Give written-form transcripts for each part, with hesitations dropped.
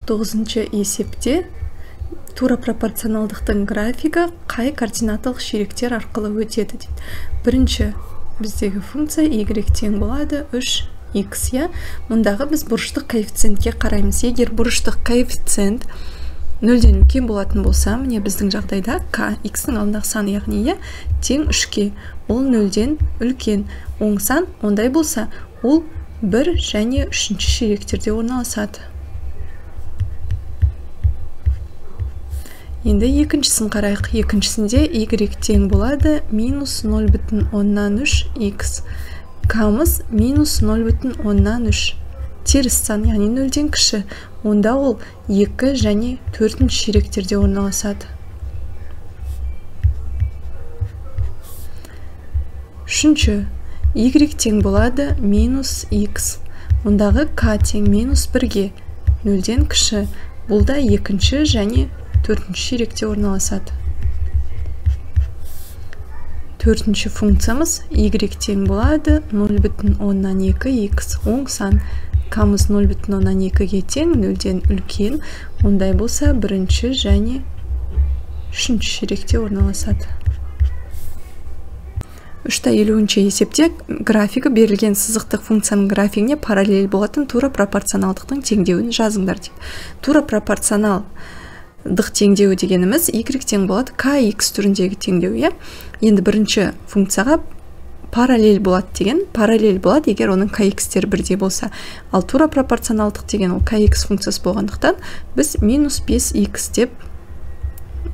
9-шы есепте тура пропорционалдықтың графигі қай координаталық ширектер арқылы өтеді дейді. Бірінші біздегі функция y тең болады 3x, иә. Мұндағы біз бұрыштық коэффициентке қараймыз. Егер бұрыштық коэффициент нөлден үлкен болатын болса, міне біздің жағдайда k, x-ның алдындағы сан, яғни иә, тең 3-ке, ол нөлден үлкен. Оң сан ондай болса, ол 1 және 3-ші ширектерде орналасады. Енді екіншісін қарайық. Екіншісінде y тең болады минус 0,3x. К-мыз минус 0,3. Теріс сан, яғни нөлден кіші. Онда ол 2 және 4-ші ширектерде орналасады. Үшінші, y тең болады минус x. Ондағы к тең минус 1-ге, нөлден кіші. Бұл да 2-ші және 4-ші ширекте орналасады. Төртінші функциямыз y тең болады 0,2x. Оң сан. К-мыз 0,2-ге тең, нөлден үлкен. Ондай болса, бірінші және үшінші ширекте орналасады. 350-ші есепте графигі берілген сызықтық функцияның графигіне параллель болатын тура пропорционалдықтың теңдеуін жазыңдар дейді. Тура пропорционалдық теңдеуі дегеніміз y тең болады kx түріндегі теңдеу, иә. Енді бірінші функцияға параллель болады деген, параллель болады, егер оның kx-тері бірдей болса. Ал тура пропорционалдық деген ол kx функциясы болғандықтан біз минус 5x деп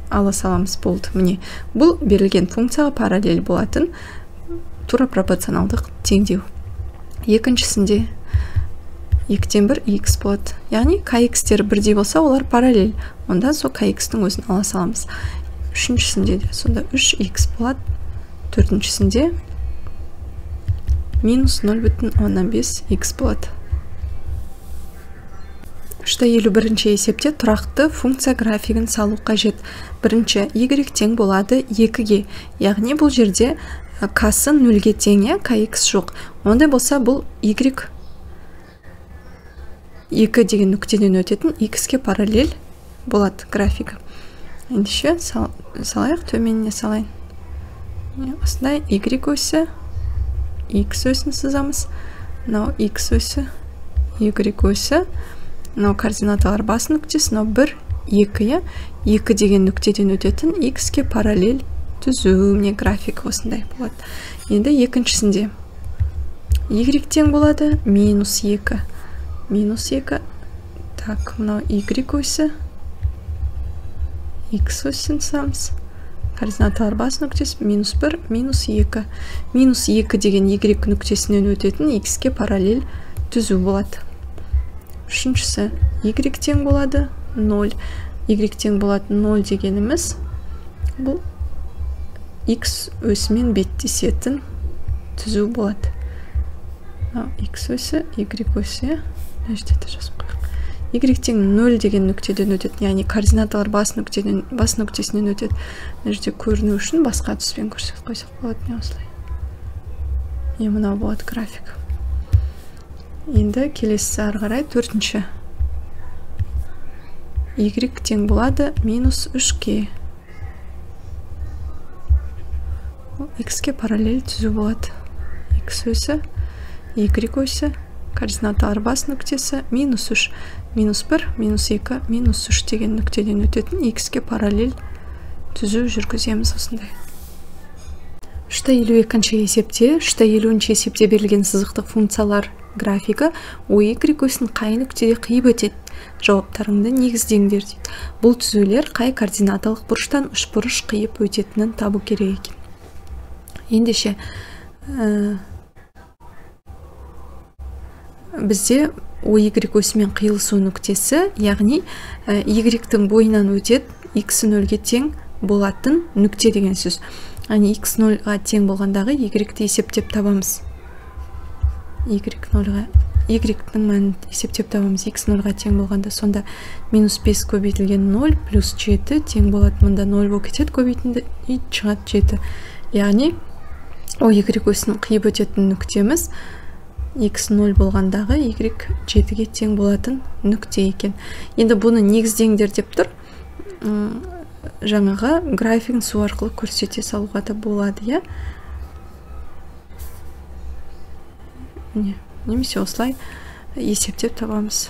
ала саламыз, болды. Міне, бұл берілген функцияға параллель болатын тура пропорционалдық теңдеу. Екіншісінде 2-тен 1 x болады. Яғни kx-тері бірдей болса, олар параллель. Онда сол kx-тің өзін ала саламыз. Үшіншісінде де сонда 3x болады. Төртіншісінде минус 0,5x болады. 351-ші есепте тұрақты функция графигін салу қажет. Бірінші, y тең болады 2-ге. Яғни бұл жерде к-сы 0-ге тең, иә, kx жоқ. Ондай болса, бұл y 2 деген нүктеден өтетін x-ке параллель болады графигі. Ендеше салайық, төменіне салайын. Осындай y осі, x осін сызамыз. Мынау x осі, y осі. Мынау координаталар бас нүктесі, мынау 1, 2, иә. 2 деген нүктеден өтетін x-ке параллель түзу, міне график осындай болады. Енді екіншісінде y тең болады минус 2. Минус 2. Так, мынау y осі, x осін сызамыз. Координаталар бас нүктесі минус 1, минус 2. Минус 2 деген y нүктесінен өтетін x-ке параллель түзу болады. Үшіншісі y тең болады 0. Y тең болады 0 дегеніміз бұл x өсімен беттесетін түзу болады. Мынау x осі, y осі, мына жерде де жазып қояйық. Y тең 0 деген нүктеден өтетін, яғни координаталар бас нүктесінен өтеді. Мына жерде көріну үшін басқа түспен көрсетіп қойсақ болады, міне осылай. Міне мынау болады график. Енді келесісі ары қарай төртінші. Y тең болады минус 3-ке. X-ке параллель түзу болады. X осі, Y осі, координаталар бас нүктесі минус 3, минус 1, минус 2, минус 3 деген нүктеден өтетін X-ке параллель түзу жүргіземіз осындай. 352-ші есепте, 350-ші есепте берілген сызықтық функциялар графигі OY осін қай нүктеде қиып өтеді? Жауаптарыңды негіздеңдер дейді. Бұл түзулер қай координаталық бұрыштан үшбұрыш қиып өтетінін табу керек екен. Ендеше, бізде OY осімен қиылысу нүктесі, яғни Y-тің бойынан өтеді, X 0-ге тең болатын нүкте деген сөз. Яғни X 0-ға тең болғандағы Y-ті есептеп табамыз. Y 0-ға, Y-тің мәнін есептеп табамыз. X 0-ға тең болғанда сонда минус 5 көбейтілген 0 плюс 7 тең болады. Мұнда 0 болып кетеді көбейтінді, и шығады 7. Яғни OY осінің қиып өтетін нүктеміз X 0 болғандағы y 7-ге тең болатын нүкте екен. Енді бұны негіздеңдер деп тұр. Жаңағы графигін су арқылы көрсете салуға да болады, иә? Немесе осылай есептеп табамыз.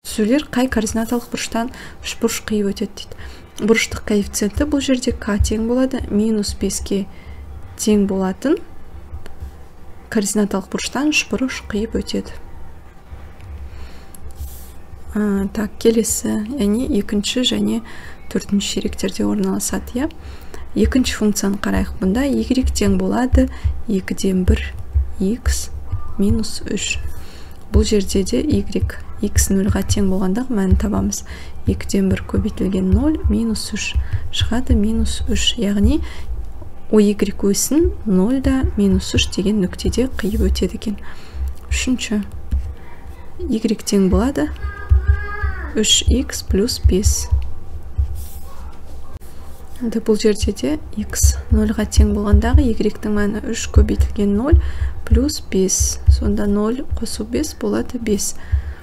Түзулер қай координаталық бұрыштан үшбұрыш қиып өтеді дейді. Бұрыштық коэффициенті бұл жерде k тең болады, минус 5-ке тең болатын координаталық бұрыштан үшбұрыш қиып өтеді. Так, келесі, яғни екінші және төртінші ширектерде орналасады, иә. Екінші функцияны қарайық. Бұнда y тең болады 2-ден 1 x минус 3. Бұл жерде де y x 0-ға тең болғандағы мәнін табамыз. 2-ден 1 көбейтілген 0 минус 3 шығады минус 3, яғни OY өсін 0 да минус 3 деген нүктеде қиып өтеді екен. Үшінші, y тең болады 3x плюс 5. Енді бұл жерде де x 0-ға тең болғандағы y-тің мәні 3 көбейтілген 0 плюс 5. Сонда 0 қосу 5 болады 5.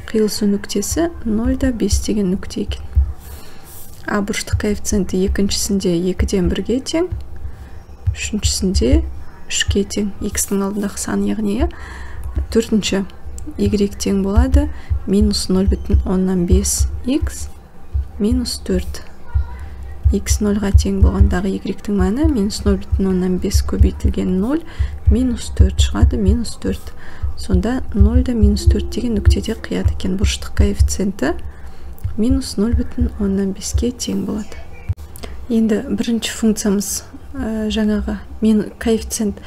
Қиылысу нүктесі 0 да 5 деген нүкте екен. А бұрыштық коэффициенті екіншісінде 2-ден 1-ге тең, үшіншісінде 3-ке тең, x-тің алдындағы сан, яғни төртінші y тең болады минус 0,5 x минус 4. X 0-ға тең болғандағы y-тің мәні минус 0,5 көбейтілген 0 минус 4 шығады, минус 4. Сонда 0 да минус 4 деген нүктеде қияды екен. Бұрыштық коэффициенті минус 0,5-ке тең болады. Енді бірінші функциямыз жаңағы коэффициент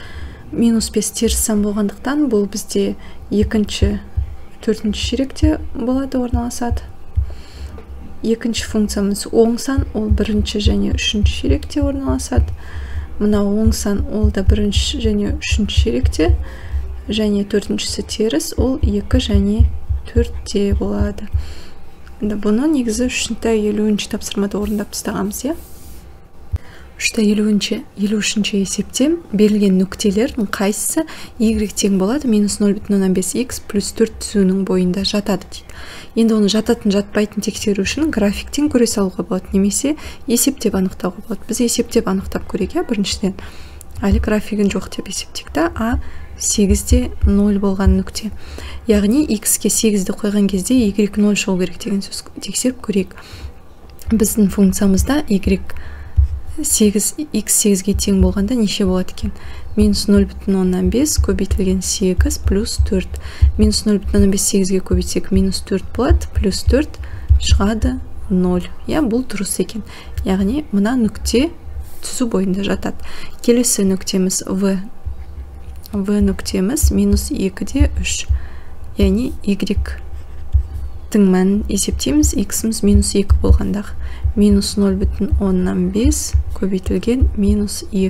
минус 5 теріс сан болғандықтан бұл бізде екінші, төртінші ширекте болады, орналасады. Екінші функциямыз оң сан, ол бірінші және үшінші ширекте орналасады. Мына оң сан, ол да бірінші және үшінші ширекте, және төртіншісі теріс, ол 2 және 4-те болады. Енді бұны негізі 3-50 тапсырмада орындап тастағанбыз, иә? 3-53 есепте берілген нүктелердің қайсысы y тең болады минус 0,5x плюс 4 түзуінің бойында жатады дейді. Енді оны жататын жатпайтын тексеру үшін графиктен көре салуға болады, немесе есептеп анықтауға болады. Біз есептеп анықтап көрейік, иә, біріншіден. Әлі графигін жоқ деп есептейік та, а 8-де 0 болған нүкте. Яғни x-ке 8-ді қойған кезде y 0 шығу керек деген сөз. Тексеріп көрейік. Біздің функциямызда y 8, x 8-ге тең болғанда неше болады екен? Минус 0,5 көбейтілген 8 плюс 4. Минус 0,5 8-ге көбейтсек минус 4 болады, плюс 4 шығады 0. Я, бұл дұрыс екен. Яғни мына нүкте түзу бойында жатады. Келесі нүктеміз В. В нүктеміз минус 2-де 3. Яғни y-тің мәнін есептейміз, x-іміз минус 2 болғандағы. Минус 0,5 көбейтілген минус 2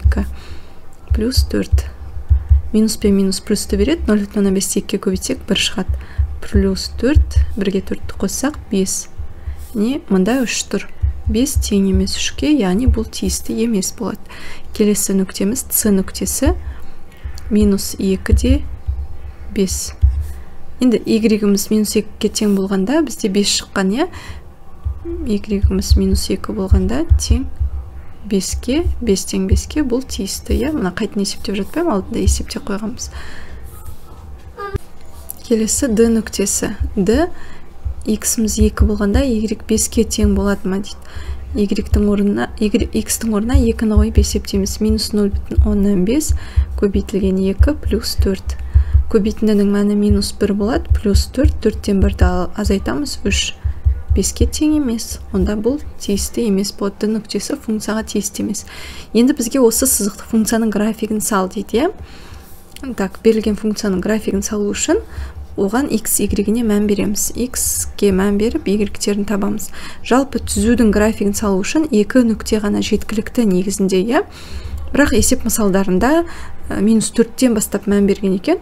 плюс 4. Минус пен минус плюсті береді, 0,5 2-ге көбейтсек 1 шығады. Плюс 4, 1-ге 4-ті қоссақ 5. Не, мында 3 тұр. 5 тең емес 3-ке, яғни бұл тиісті емес болады. Келесі нүктеміз С нүктесі минус 2-де 5. Енді y-іміз минус 2-ге тең болғанда бізде 5 шыққан, иә? Y-іміз минус 2 болғанда тең 5-ке, 5 тең 5-ке бұл тиісті, иә? Мына қайтын есептеп жатпаймын, алдында есептеп қойғанбыз. Келесі D нүктесі. D x-іміз 2 болғанда y 5-ке тең болады ма дейді. Y-тің орнына, x-тің орнына 2-ні қойып есептейміз. Минус 0,5 көбейтілген 2 плюс 4. Көбейтіндінің мәні минус 1 болады, плюс 4, 4-тен 1-ді азайтамыз, 3. 5-ке тең емес. Онда бұл тиісті емес болады. D нүктесі функцияға тиісті емес. Енді бізге осы сызықтық функцияның графигін сал дейді, иә? Так, берілген функцияның графигін салу үшін оған x, y-іне мән береміз. X-ке мән беріп, y-терін табамыз. Жалпы түзудің графигін салу үшін екі нүкте ғана жеткілікті негізінде, иә? Бірақ есеп мысалдарында минус 4-тен бастап мән берген екен.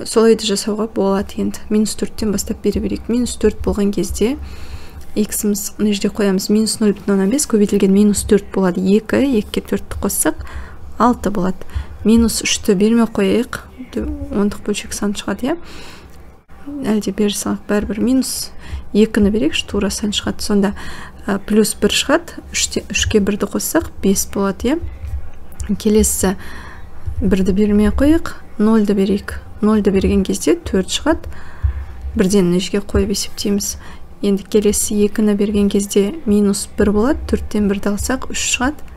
Солай да жасауға болады енді. Минус 4-тен бастап бере берейік. Минус 4 болған кезде x-іміз мына жерде қоямыз. Минус 0,5 көбейтілген минус 4 болады 2. 2-ге 4-ті қоссақ 6 болады. Минус 3-ті бермей қояйық, ондық бөлшек сан шығады, иә? Әлде бере салайық, бәрібір минус 2-ні берейікші, тура сан шығады. Сонда плюс 1 шығады, 3-ке 1-ді қоссақ 5 болады, иә? Келесі 1-ді бермей қояйық, 0-ді берейік. 0-ді берген кезде 4 шығады. Бірден мына жерге қойып есептейміз. Енді келесі 2-ні берген кезде минус 1 болады, 4-тен 1-ді алсақ 3 шығады.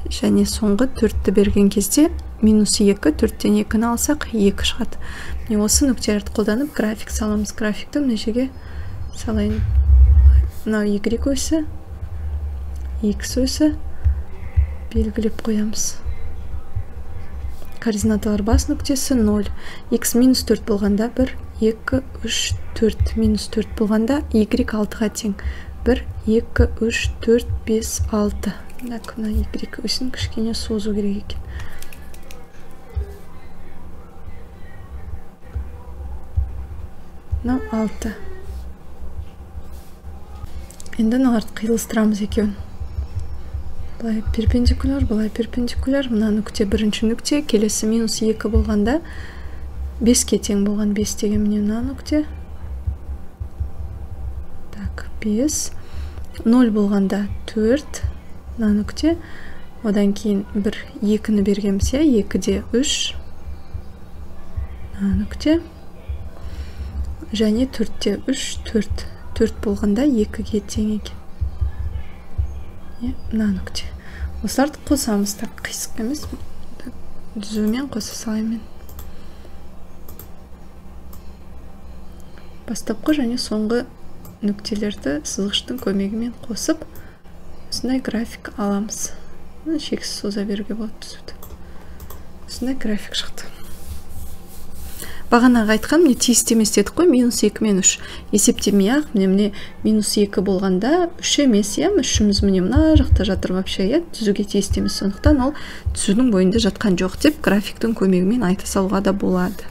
Және соңғы 4-ті берген кезде минус 2, 4-тен 2-ні алсақ 2 шығады. Міне осы нүктелерді қолданып график саламыз. Графикті мына жерге салайын. Мынау y осі, x осі белгілеп қоямыз. Координаталар бас нүктесі 0. X минус 4 болғанда 1, 2, 3, 4. Минус 4 болғанда y 6-ға тең. 1, 2, 3, 4, 5, 6. Так, мына y осін кішкене созу керек екен. Мынау 6. Енді мыналарды қиылыстырамыз екеуін. Былай перпендикуляр, былай перпендикуляр. Мына нүкте бірінші нүкте, келесі минус 2 болғанда 5-ке тең болған 5 деген міне мына нүкте. Так, 5. 0 болғанда 4, мына нүкте. Одан кейін 1, 2-ні бергенбіз, иә, 2-де 3, мына нүкте. Және 4-те 3, 4. 4 болғанда 2-ге тең екен. Мына нүкте. Осыларды қосамыз. Так, қисық емес, түзумен қоса салайын мен. Бастапқы және соңғы нүктелерді сызғыштың көмегімен қосып, осындай график аламыз. Шексіз соза беруге болады түзуді. Осындай график шықты. Бағанағы айтқан, міне тиісті емес дедік қой, минус 2 мен 3. Есептемей-ақ, міне минус 2 болғанда 3 емес, иә, 3-іміз міне мына жақта жатыр вообще, иә, түзуге тиісті емес. Сондықтан ол түзудің бойында жатқан жоқ деп графиктің көмегімен айта салуға да болады.